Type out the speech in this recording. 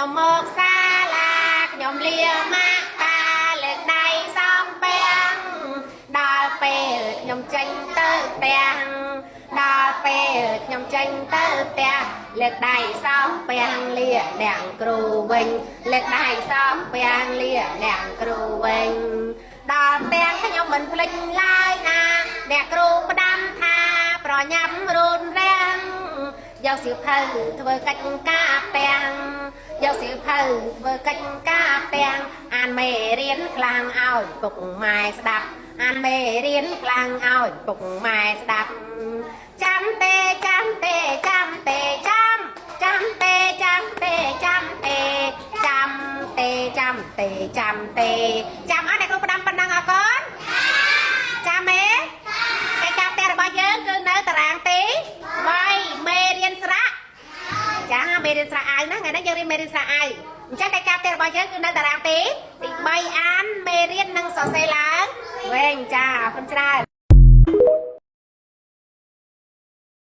ខ្ញុំមកសាលាខ្ញុំលាម៉ាក់តាលើកដៃសំពាំងដល់ពេលខ្ញុំចេញទៅផ្ទះដល់ពេលខ្ញុំចេញទៅផ្ទះលើកដៃសំពាំងលាអ្នកគ្រូវិញលើកដៃសំពាំងលាអ្នកគ្រូវិញដល់ផ្ទះខ្ញុំមិនភ្លេចឡើយណាអ្នកគ្រូផ្ដាំថាប្រញាប់រូនរាំង យកសៀវភៅធ្វើកិច្ចការផ្ទាំងយកសៀវភៅធ្វើកិច្ចការផ្ទាំងអានមេរៀនខ្លាំងឲ្យពុកម៉ែស្ដាប់អានមេរៀនខ្លាំងឲ្យពុកម៉ែស្ដាប់ចាំទេចាំទេចាំទេចាំចាំទេចាំទេចាំទេចាំទេចាំទេចាំទេចាំអត់អ្នកគ្រូផ្ដាំប៉ុណ្ណឹងអរគុណចាំទេកិច្ចការផ្ទះរបស់យើងគឺនៅតារាងទី3មេរៀនស្រៈចាមេរៀនស្រៈអាវណាថ្ងៃនេះយើងរៀនមេរៀនស្រៈអាវអញ្ចឹងកិច្ចការផ្ទះរបស់យើងគឺនៅតារាងទីទី3អានមេរៀននិងសរសេរឡើងវិញចាអរគុណច្រើន។